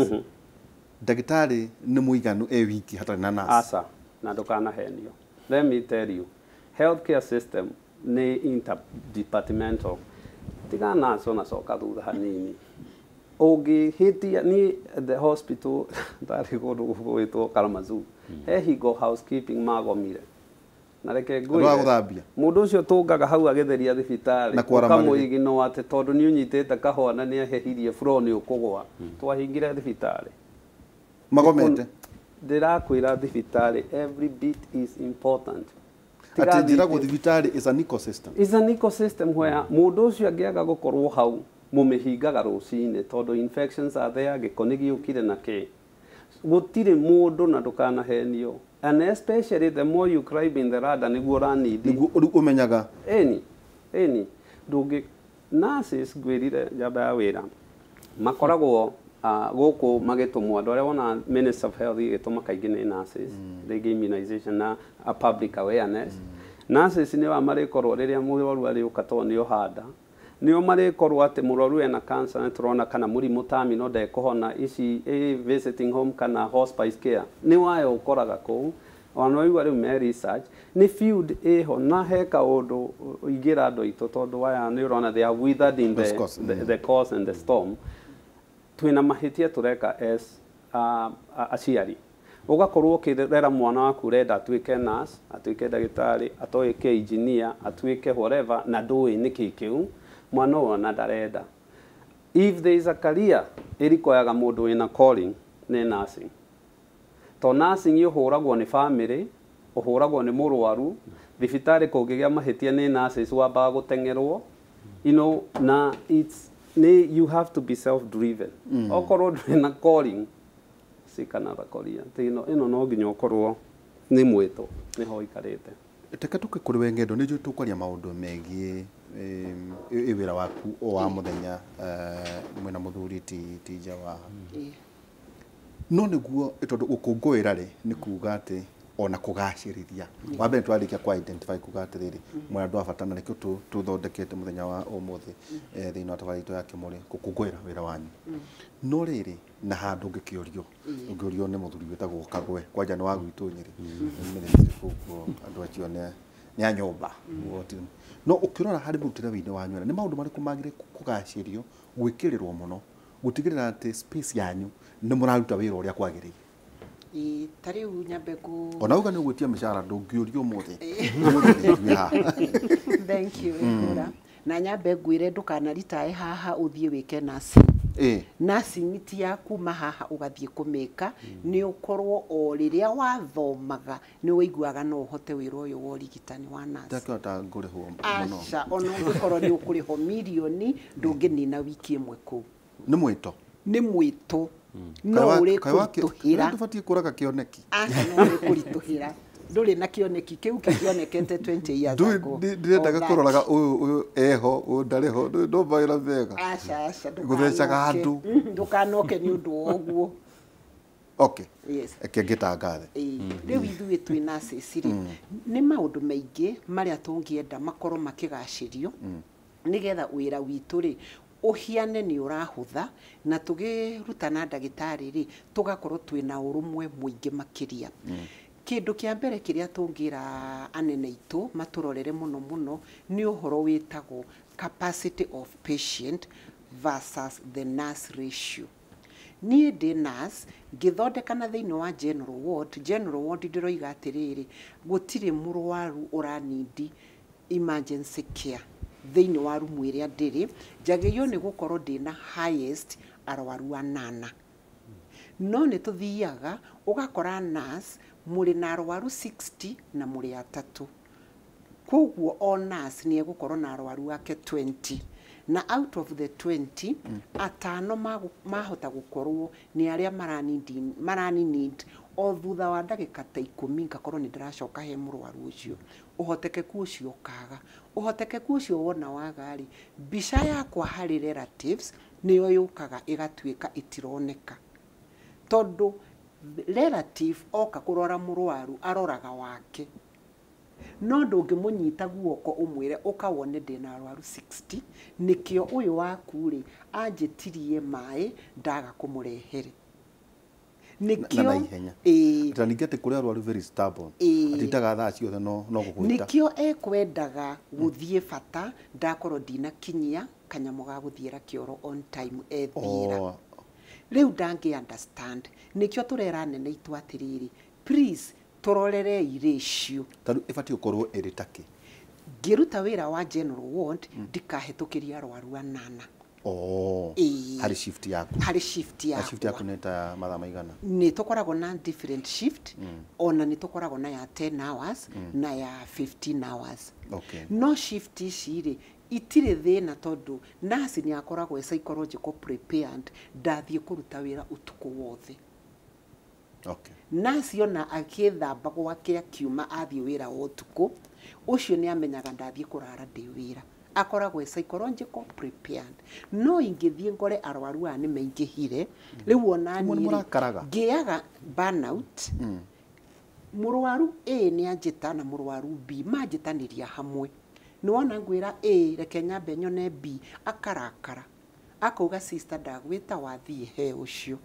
ndagĩtarĩ nĩ mũiganu e wiki hatarĩ na nurse? Aca, na ndũkanahenio. Let me tell you, healthcare system nĩ interdepartmental. Tiga nurse ona coka thutha hanini ũngĩhĩtia ni the hospital ndarĩ kũndũ gwĩtwo Kalamazoo, he hingo housekeeping magomire, na reke Andũ a ngwĩre gũthambia. Mũndũ ũcio tũngaga hau agĩtheria thibitarĩ Na kwara marĩrĩ. ũkamũignore atĩ tondũ nĩ ũnyitĩte kahũa na nĩ ahehirie floor nĩ ũkũgwa, twahingire thibitarĩ. Magomete. Ndĩrakwĩra thibitarĩ every bit is important. Atĩ njĩragwo thibitarĩ is an ecosystem. Is an ecosystem where mũndũ ũcio angĩaga gũkorwo hau mũmĩhingaga rũcinĩ tondũ infections are there, gĩko nĩ gĩũkire na kĩ. Gũtirĩ mũndũ na ndũkanahenio. And especially the more you climb in the ladder nĩguo ũranidi. Nĩguo rĩu ũmenyaga. Ĩni, ĩni. Ndũngĩ nurses ngwĩrire njamba ya wĩra makoragwo gũkũ magĩtũmwo andũ arĩa wona Minister of Health ĩgĩtũma kaingĩ nĩ nurses, rĩngĩ immunization na public awareness. Nurses nĩo marĩkorwo rĩrĩa mũrwaru arĩũka tondũ nĩo handa, nĩo marĩkorwo atĩ mũrwaru ena cancer nĩ tũrona kana mũrimũ terminal ndekũhona, ici visiting home kana hospice care nĩ wayo ũkoraga kũu. Ona waigua rĩu me research nĩ field ĩho na he kaũndũ ingĩra andũ aitũ tondũ aya nĩ ũrona they are withered in the cause and the storm. Twĩna mahĩtia tũreka as aciari. Ũgakorwo ũkĩrera mwana waku ũrenda atuĩke nurse, atuĩke ndagĩtarĩ, atuĩke engineer, atuĩke whatever, na ndũĩ nĩkĩ kĩu mwana ũyũ ona ndarenda. If there is a career ĩrikoyaga mũndũ wĩna calling nĩ nursing. To nursing ũhũragwo nĩ family, ũhũragwo nĩ mũrwaru, thibitarĩ kũngĩgĩa mahĩtia nĩ nurses wambaga gũteng'erwo, you know, na it's you have to be self-driven. Okorwo ndũrĩ na calling, seek another career. Ĩno no nginya ũkorwo nĩ mwĩto, nĩho ũikarĩte. Reke tũke kũrĩ we Ng'endo, nĩ njũĩ tũkwaria maũndũ megiĩ wĩra waku o wa mũthenya mwĩna mũthuri ti nja wa. No nĩguo tondũ gũkũngũĩra rĩ nĩ kuga atĩ ona kũgacĩrithia. Wa mbere twarĩkia kwa identify kuga atĩrĩrĩ mwena andũ a bata na nĩkĩo tũthondekete mũthenya wa ũmũthĩ thĩinĩ wa tabarĩra itũ ya Kĩmũrĩ gũkũngũĩra wĩra wanyu. No rĩrĩ na handũ ũngĩkĩũrio ũngĩũrio nĩ mũthuri wĩtagwo Kagwe kwanja nĩ wa gwitũ Nyĩrĩ nĩ koguo andũ acio nĩ a nyũmba. No ũkĩrora harĩ mũrutĩre wĩinĩ wanyu nĩ maũndũ marĩkũ magĩrĩire kũgacĩrio gwĩkĩrĩrwo mũno gũtigĩrĩra atĩ space yanyu nĩ mũraruta wĩra ũrĩa kwagĩrĩire? Ta rĩu nyambe ngũ ona uga nĩ ũgwĩtia mĩcara ndũngĩũrio ũmũthĩ. Thank you. Na nyambe ngwĩre ndũkanaritae haha ũthiĩ wĩke nursing. Nursing ti ya kuma haha ũgathiĩ kũmĩka, nĩ ũkorwo o rĩrĩa wathomaga nĩ ũiguaga no ũhote wĩra ũyũ wa ũrigitani wa nurse. Ndakĩhota ngũrĩhwo mũno. Aca, ona ũngĩkorwo nĩ ũkũrĩhwo mirioni ndũngĩnina wiki ĩmwe kũu. Nĩ mwĩto. Nĩ mwĩto. No ũrĩ kũritũhĩra. Ndũbatiĩ kũraga kĩoneki. Aca, no ũrĩ kũritũhĩra. Ndũrĩ na kĩoneki kĩu kĩonekete 20 years ago. Ndirendaga kũroraga ũyũ eho ũyũ ndarĩ ho ndũmbaĩra wega. Aca, aca, gũthecaga andũ. Ndũkanoke nĩ ũndũ wa ũguo. Okay. Yes. Reke ngĩtangathe. Rĩu ithuĩ twĩ nurses rĩ, nĩ maũndũ maingĩ marĩa tũngĩenda makorwo makĩgacĩrio nĩgetha wĩra witũ rĩ ũhiane nĩ ũrahũtha na tũgĩrutana ndagĩtarĩ rĩ tũgakorwo twĩna ũrũmwe mũingĩ makĩria. Kĩndũ kĩa mbere kĩrĩa tũngĩra anene aitũ matũrorere mũno mũno nĩ ũhoro wĩtagwo capacity of patient versus the nurse ratio. Niĩ ndĩ nurse ngĩthondekana thĩinĩ wa general ward, general ward ndĩroiga atĩrĩrĩ gũtirĩ mũrwaru ũranindi emergency care thĩinĩ wa rumu ĩrĩa ndĩrĩ, njagĩrĩirwo nĩ gũkorwo ndĩna highest arwaru anana. No nĩ tũthiaga ũgakora nurse mũrĩ na arwaru 60 na mũrĩ atatũ. Koguo o nurse nĩ egũkorwo na arwaru ake 20 na out of the 20 atano mahota gũkorwo nĩ arĩa marani need o thutha wa ndagĩka ta 10 ngakorwo nĩ ndĩracoka he mũrwaru ũcio. Ũhotekeku ũcio ũkaga. Ũhotekeku ũcio wona waga rĩ, mbica yakwa harĩ relatives nĩyo yũkaga ĩgatuĩka ĩtironeka. Tondũ relative oka kũrora mũrwaru aroraga wake. No ndũngĩmũnyita guoko ũmwĩre ũka wone ndĩna arwaru 60 nĩkĩo ũyũ waku rĩ anjĩtirie maĩ ndaga kũmũrehere. Nĩkĩo na ihenya. Ta ningĩ atĩ kũrĩ arwaru very stubborn. Atindaga thaa ciothe no gũgwĩta. Nĩkĩo ekwendaga gũthiĩ bata ndakorwo ndinakinyia kanyamũ ga gũthiĩra kĩoro on time ethiĩra. Rĩu ndangĩ understand. Nĩkĩo tũrera anene aitũ atĩrĩrĩ, please tũrorerei ratio. Ta rĩu ĩbatiĩ gũkorwo ĩrĩ takĩ? Ngĩruta wĩra wa general ward ndikahĩtũkĩria arwaru anana. Oh, Ĩĩ. harĩ shift yaku. Harĩ shift Na shift yaku yakwa. nĩ ta mathaa maigana? Nĩ tũkoragwo na different shift, ona nĩ tũkoragwo na ya 10 hours na ya 15 hours. Okay. No shift ici rĩ, itirĩ thĩna tondũ nurse nĩ akoragwo e psychological prepared ndathiĩ kũruta wĩra ũtukũ wothe. Okay. Nurse ona agĩthamba gwake akiuma athiĩ wĩra wa ũtukũ ũcio, nĩ amenyaga ndathiĩ kũrara ndĩ wĩra, akoragwo e psychological prepared. No ingĩthiĩ ngore arwaru aya nĩ maingĩhire rĩu, ona Imwe nĩ niĩ rĩ, mũrakaraga? Ngĩaga burnout. Mũrwaru A nĩ anjĩta na mũrwaru B manjĩtanĩria hamwe, nĩ wona ngwĩra A reke nyambe nyone B, akarakara akauga, "Sister, ndagwĩta wathiĩ he ũcio."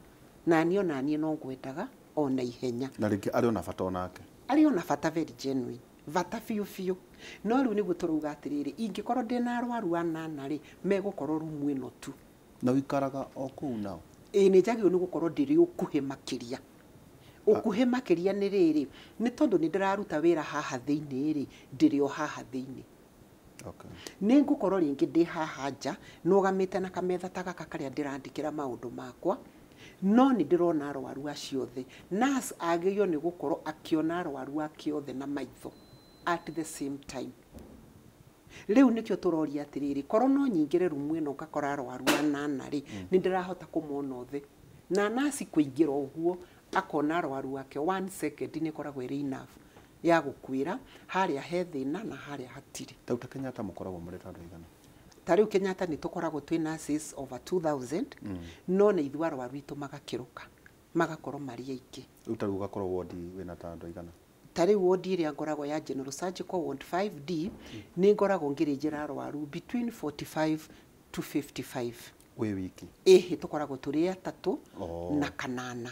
Naniĩ onaniĩ no ngwendaga ona ihenya. Na rĩngĩ arĩ ona bata onake. Arĩ ona bata, very genuine bata biũ biũ. No rĩu nĩguo tũrauga atĩrĩrĩ, ingĩkorwo ndĩna arwaru anana rĩ, megũkorwo rumu ĩno tu. Na ũikaraga o kũu nao? Ĩĩ, nĩ njagĩrĩirwo nĩ gũkorwo ndĩrĩ ũkuhĩ makĩria. Ũkuhĩ makĩria nĩ rĩrĩ, nĩ tondũ nĩ ndĩraruta wĩra haha thĩinĩ rĩ, ndĩrĩ o haha thĩinĩ. Okay. Nĩ ngũkorwo rĩngĩ ndĩ haha nja nũgamĩte na kametha ta gaka karĩa ndĩrandĩkĩra maũndũ makwa, no nĩ ndĩrona arwaru acio othe. Nurse agĩrĩirwo nĩ gũkorwo akĩona arwaru ake othe na maitho at the same time. Rĩu nĩkĩo tũroria atĩrĩrĩ, korwo no nyingĩre rumu ĩno ngakora arwaru anana rĩ, nĩ ndĩrahota kũmona othe. Na nurse kũingĩra ũguo akona arwaru ake, one second nĩ ĩkoragwo ĩrĩ enough ya gũkwĩra harĩa he thĩna na harĩa hatirĩ. Rĩu ta Kenyatta mũkoragwo mũrĩ ta andũ aigana? Ta rĩu Kenyatta nĩ tũkoragwo twĩ nurses over 2000, no nĩ ithuĩ arwaru aitũ magakĩrũka magakorwo marĩ aingĩ. Rĩu ta rĩu ũgakorwo wodi wĩna ta andũ aigana? Ta rĩu wodi ĩrĩa ngoragwo ya general surgical ward 5D, nĩ ngoragwo ngĩrĩnjĩra arwaru between 45 to 55. Wĩ wiki? Ĩhĩ, tũkoragwo tũrĩ atatũ Oh. na kanana.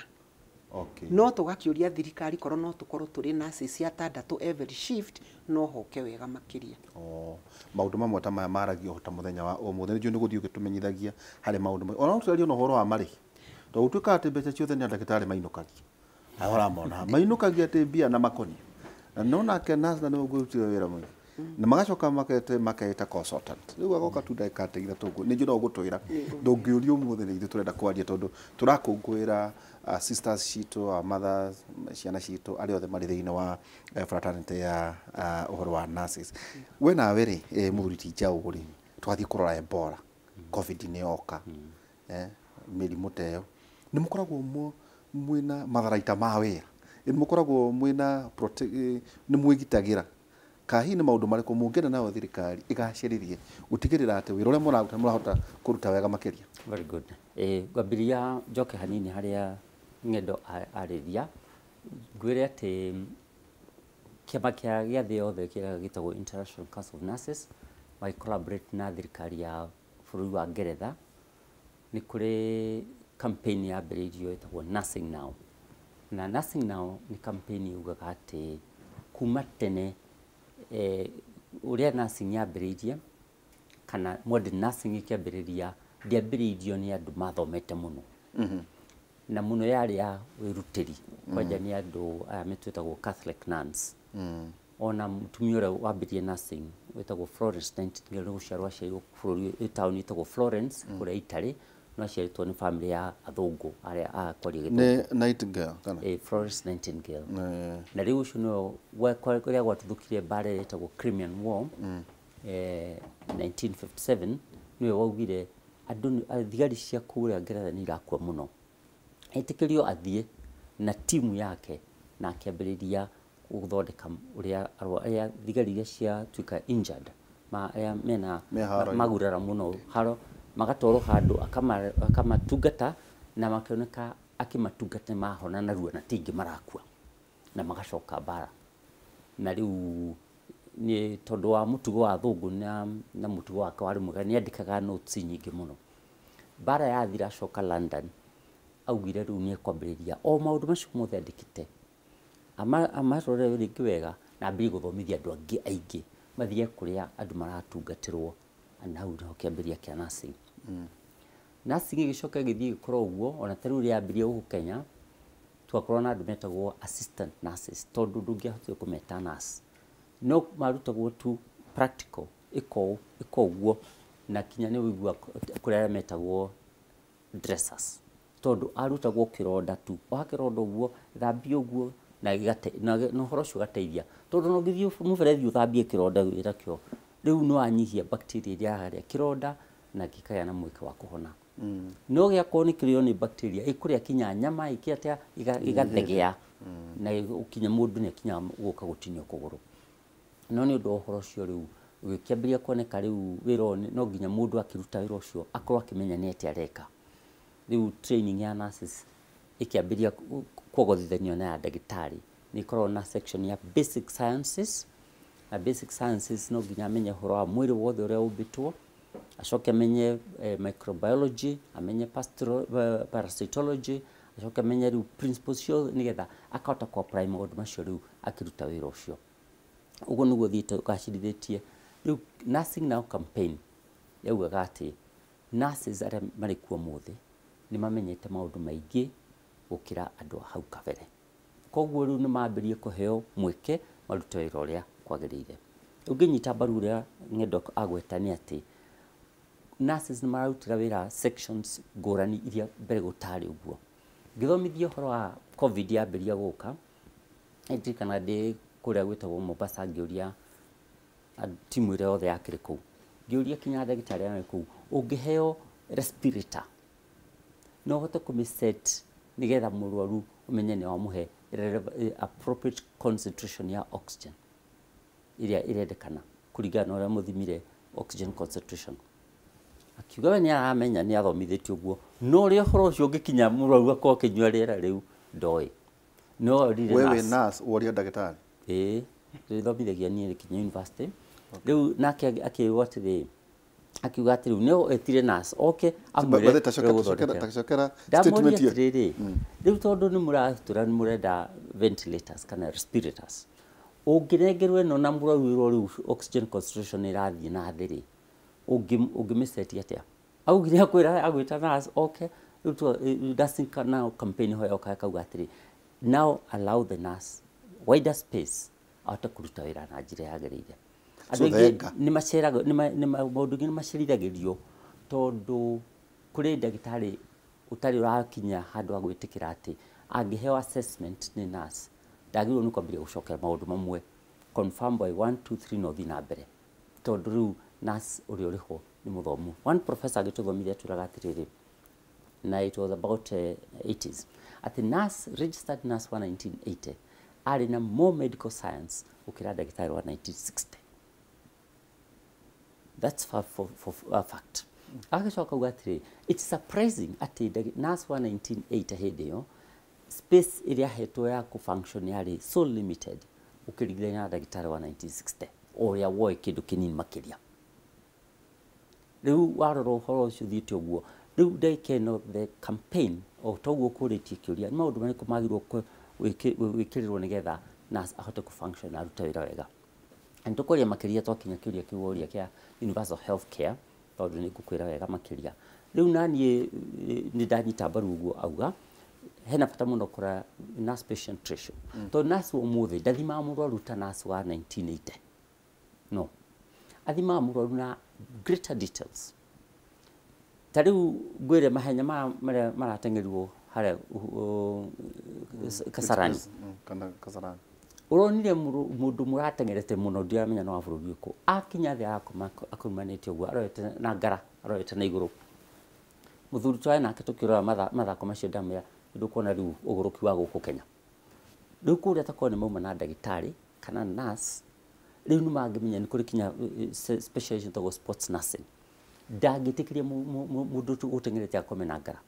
Okay. No tũgakĩũria thirikari korwo no tũkorwo tũrĩ nurses atandatũ every shift, no hoke wega makĩria. Oh, maũndũ mamwe ta maya maragio ta mũthenya wa ũmũthĩ, nĩ njũĩ nĩ gũthiĩ ũgĩtũmenyithagia harĩ maũndũ ona no tũraria ona ũhoro wa marĩhi, tondũ gũtuĩkaga atĩ mbeca ciothe nĩ ndagĩtarĩ mainũkagia. Aya ũramona mainũkagia atĩ mbia na makonio na no nake nurse na nĩwe ũngĩrutire wĩra mũingĩ na magacoka makete makeita consultant, rĩu agoka tu ndagĩka ta ithatũ ũguo. Nĩ njũĩ no ũgũtwĩra, ndũngĩũrio ũmũthĩ nĩ ithuĩ tũrenda kwaria tondũ tũrakũngũĩra sisters citũ, our mothers, ciana citũ, arĩa othe marĩ thĩinĩ wa fraternity ya ũhoro wa nurses. We nawe rĩ, mũthuri ti Njaũ rĩ, twathiĩ kũrora Ebola, COVID nĩ yoka, mĩrimũ ta ĩyo, nĩ mũkoragwo mwĩna matharaita ma wĩra? Nĩ mũkoragwo mwĩna nĩ mwĩgitagĩra? Ka hihi nĩ maũndũ marĩkũ mũngĩenda nayo thirikari ĩgacĩrĩrie gũtigĩrĩra atĩ wĩra ũrĩa mũraruta mũrahota kũruta wega makĩria? Very good. Ngwambĩrĩria njoke hanini harĩa Ng'endo arĩria, ngwĩre atĩ kĩama kĩa thĩ yothe kĩrĩa gĩtagwo International Council of Nurses magĩ collaborate na thirikari ya bũrũri wa Ngeretha, nĩ kũrĩ campaign yambĩrĩirio ĩtagwo Nursing Now. Na Nursing Now nĩ campaign yugaga atĩ kuma tene, ũrĩa nursing yambĩrĩirie kana modern nursing ĩkĩambĩrĩria, ndĩambĩrĩirio nĩ andũ mathomete mũno na mũno, yarĩ ya wĩrutĩri kwanja nĩ andũ aya metwĩtagwo Catholic nuns. Ona mũtumia ũrĩa wambĩrĩrie nursing wĩtagwo Florence Nightingale nĩ gũciarwo aciarirwo bũrũri taũni ĩtagwo Florence kũrĩa Italy, no aciarĩtwo nĩ family ya athũngũ arĩa a kwaria gĩthũngũ. Nĩ Nightingale kana? Florence Nightingale. Eh. Na rĩu ũcio nĩwe kũrĩa gwatuthũkire mbara ĩrĩa ĩtagwo Crimean War, 1957, nĩwe waugire andũ thigari cia kũrĩa Ngeretha nĩ irakua mũno, etĩkĩrio athiĩ na timu yake na akĩambĩrĩria gũthondeka ũrĩa arĩa thigari iria ciatuĩka injured, arĩa mena Me haro-inĩ. magurara mũno haro, magatwarwo handũ akamatungata na makĩoneka akĩmatungata nĩ mahona narua na ti aingĩ marakua na magacoka mbara. Na rĩu nĩ tondũ wa mũtugo wa athũngũ na mũtugo wake warĩ mwega, nĩ andĩkaga notes nyingĩ mũno. Mbara yathira acoka London, augire rĩu nĩ ekwambĩrĩria o maũndũ macio mothe andĩkĩte amarore rĩngĩ wega na ambĩrĩrie gũthomithia andũ angĩ aingĩ mathiĩ kũrĩa andũ maratungatĩrwo, na hau nĩho kĩambĩrĩria kĩa nursing. Nursing ĩgĩcoka ĩgĩthiĩ ĩgĩkũra ũguo. Ona ta rĩu rĩambĩrĩria gũkũ Kenya, twakorwo na andũ metagwo assistant nurses, tondũ ndũngĩahotire kũmeta nurse, no marutagwo tu practical, ĩko ũguo. Na kinya nĩ ũigua kũrĩ arĩa metagwo dressers, tondũ arutagwo kĩronda tu, wa kĩronda ũguo thambia ũguo na na ũhoro ũcio ũgateithia, tondũ no ũngĩthiĩ mũberethi ũthambie kĩronda wĩrakĩo rĩu nĩ wanyihia bacteria iria harĩa kĩronda na gĩkagĩa na mweke wa kũhona. No gĩakorwo nĩ kĩrĩo nĩ bacteria ĩkũrĩa kinya nyama ĩkĩ atĩa ĩgathegea na ũkinya mũndũ nĩ akinyaga gũka gũtinio kũgũrũ. No nĩ ũndũ wa ũhoro ũcio rĩu ũgĩkĩambĩrĩria kuoneka rĩu wĩra ũyũ no nginya mũndũ akĩruta wĩra ũcio akorwo akĩmenya nĩ atĩa areka. Rĩu training ya nurses ĩkĩambĩrĩria kuogothithanio na ya ndagĩtarĩ, nĩ ĩkoragwo na section ya basic sciences, na basic sciences no nginya amenye ũhoro wa mwĩrĩ wothe ũrĩa ũmbĩtwo, acoke amenye microbiology, amenye parasitology, acoke amenye rĩu principles ciothe nĩgetha akahota ku apply maũndũ macio rĩu akĩruta wĩra ũcio. Ũguo nĩguo thiĩte ũgacĩrithĩtie. Rĩu Nursing Now campaign yaugaga atĩ nurses arĩa marĩ kuo ũmũthĩ nĩ mamenyete maũndũ maingĩ gũkĩra andũ a hau kabere, koguo rĩu nĩ mambĩrĩrie kũheo mweke marute wĩra ũrĩa kwagĩrĩire. Ũngĩnyita mbaru ũrĩa Ng'endo agweta nĩ atĩ nurses nĩ mararutĩra wĩra sections ngũrani iria mbere gũtarĩ ũguo. Ngĩthomithia ũhoro wa COVID yambĩrĩria gũka, ndirikana ndĩ kũrĩa gwĩtagwo Mombasa, ngĩũria timu ĩrĩa yothe yakĩrĩ kũu, ngĩũria kinya ndagĩtarĩ arĩa marĩ kũu, ũngĩheo respirator no ũhote kũmĩ-set nĩgetha mũrwaru ũmenye nĩ wamũhe appropriate concentration ya oxygen ĩrĩa ĩrendekana kũringana na ũrĩa mũthimire oxygen concentration? Akiuga we nĩ aramenya, nĩ athomithĩtio ũguo, no ũrĩa ũhoro ũcio ũngĩkinya mũrwaru akorwo akĩnyua rĩera rĩu ndoĩ. No orire We wĩ nurse. Nurse woria ndagĩtarĩ? Ĩĩ, ndĩthomithagia niĩ kinya university. Rĩu nake akĩrwo atĩrĩ, akiuga atĩ rĩu nĩ etire nurse oke amwĩre Bathe ũrĩa gũthondekera. tacokera Ndamũria statement ĩyo. atĩrĩrĩ, rĩu tondũ nĩ mũratũra nĩ mũrenda ventilators kana respirators, ũngĩnengerwo ĩno na mũrwaru wĩrwo rĩu oxygen concentration ĩrathiĩ na thĩ rĩ, ũngĩmĩcetia atĩa? Augire akwĩra agwĩta nurse oke. Rĩu Nursing Now campaign ho yoka ĩkauga atĩrĩ, now allow the nurse wider space ahote kũruta wĩra na njĩra yagĩrĩire. Andũ So aingĩ thenga. nĩ maceraga maũndũ ingĩ nĩ macerithagĩrio tondũ kũrĩ ndagĩtarĩ ũtarĩ ũrakinya handũ ha gwĩtĩkĩra atĩ angĩheo assessment nĩ nurse ndagĩrĩirwo nĩ kwambĩrĩria gũcokera maũndũ mamwe, confirm by 1 2 3 na ũthiĩ na mbere, tondũ rĩu nurse ũrĩa ũrĩ ho nĩ mũthomu. One professor agĩtũthomithia atwĩraga atĩrĩrĩ, na it was about 80s, atĩ nurse, registered nurse wa 1980 arĩ na more medical science gũkĩra ndagĩtarĩ wa 1960. That's for a fact. Agacoka auga atĩrĩ, it's surprising atĩ nurse wa 1980 hĩndĩ ĩyo space ĩrĩa ahetwo ya kũ-function yarĩ so limited ũkĩringithania na ndagĩtarĩ wa 1960 o ũrĩa woĩ kĩndũ kĩnini makĩria. Rĩu warora ũhoro ũcio ũthiĩte ũguo, rĩu ndagĩka ĩno the campaign, o toguo ũkũrĩtie kĩũria, nĩ maũndũ marĩkũ magĩrĩirwo gwĩkĩrĩrwo nĩgetha nurse ahote kũ-function na arute wĩra wega. Na nĩ tũkwaria makĩria twakinya kĩũria kĩu woria kĩa universal health care, tondũ nĩ ngũkwĩra wega makĩria. Rĩu naniĩ nĩ ndanyita mbaru ũguo auga hena bata mũno kũrora nurse patient ratio, tondũ nurse wa ũmũthĩ ndathimaga mũrwaru ta nurse wa 1980. No athimaga mũrwaru na greater details. Ta rĩu ngwĩre mahenya maya marĩa marateng'erirwo harĩa Kasarani. Kana Kasarani. Ũronire mũndũ mũrateng'erete mũno, ndiramenya no wa bũrũri ũrĩkũ, akinya thĩ arakoma akurumanĩte ũguo, arorete na ngara, arorete na igũrũ. Mũthuri twarĩ nake tũkĩrora mathako macio, ndamwĩra ndũkuona rĩu ũgũrũki wa gũkũ Kenya. Rĩu kũrĩa takorwo nĩ mauma na ndagĩtarĩ kana nurse, rĩu nĩ mangĩmenya nĩ kũrĩ kinya specialization ĩtagwo sports nursing. Ndangĩtĩkĩria mũndũ ũteng'erete akome na ngara,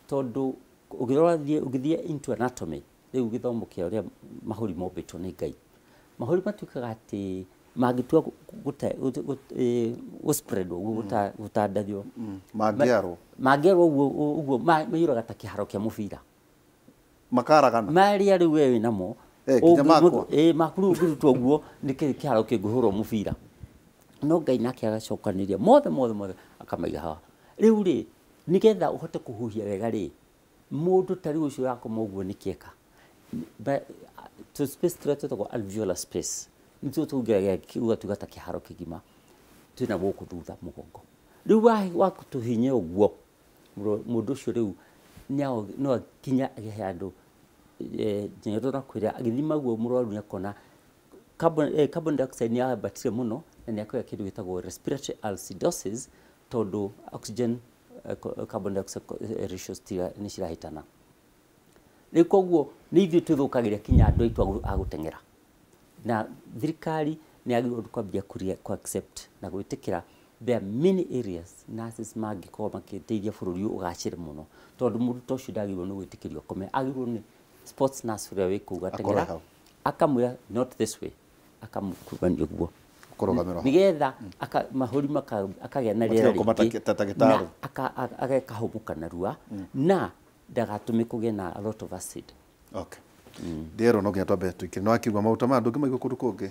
tondũ ũngĩrora ũngĩthiĩ into anatomy, rĩu gĩthomo kĩa ũrĩa mahũri mombĩtwo nĩ Ngai, mahũri matuĩkaga atĩ mangĩtua gũ spread ũguo, gũtandathio. Mangĩarwo. Mangĩarwo ũguo ũguo maiyũraga ta kĩharo kĩa mũbira. Makaragana. Marĩa rĩu we wĩ namo. Nginya makwa? Ĩ maku rĩu ũngĩrutwo ũguo nĩ kĩharo kĩngĩhũrwo mũbira. No Ngai nake agacokanĩria mothe mothe mothe akamaiga haha. Rĩu rĩ, nĩgetha ũhote kũhuhia wega rĩ, mũndũ ta rĩu ũcio ũrakoma ũguo nĩ kĩeka tũ space tũrĩa twĩtagwo alveolar space nĩtuo tũngĩragia ũgatuĩka ta kĩharo kĩgima twĩna gũkũ thutha mũgongo. Rĩu wakũtũhinya ũguo mũndũ ũcio rĩu no nginya agĩe handũ nginya tũrakwĩra agĩthima guo mũrwaru nĩakona carbon dioxide nĩ yambatire mũno na nĩ akũgĩa kĩndũ gĩtagwo respiratory acidosis tondũ oxygen carbon dioxide ratios nĩ cirahĩtana. Rĩu koguo nĩ ithuĩ twĩthũkagĩria kinya andũ aitũ a gũteng'era. Na thirikari nĩ yagĩrĩirwo kwambia kũ accept na gwĩtĩkĩra there are many areas nurses mangĩkorwo makĩteithia bũrũri ũyũ ũgacĩre mũno tondũ mũndũ ta ũcio ndagĩrĩirwo nĩ gwĩtĩkĩrio akome, agĩrĩirwo nĩ sports nurse ũrĩa wĩ kũu gateng'era akamwĩra not this way, akamũkurania ũguo nĩgetha mahũri akagĩa na rĩera rĩingĩ na agekahũmũka narua na ndagatũme kũgĩe na a lot of acid. Okay. Ndĩrerwo no nginya twambe tũikire no akiuga maũta maya ndũngĩmaigua kũndũ kũngĩ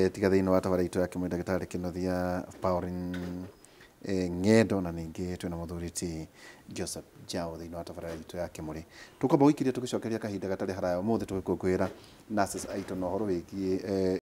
tiga thĩinĩ wa tabara itũ ya kĩmwe ndagĩtarĩ Kĩnuthia Pauline Ng'endo na ningĩ twĩna mũthuri ti Joseph Njau thĩinĩ wa tabara itũ ya Kĩmũrĩ. Tũkwamba gũikiria tũgĩcokeria kahinda gatarĩ haraya ũmũthĩ tũgĩkũngũĩra nurses aitũ na ũhoro wĩgiĩ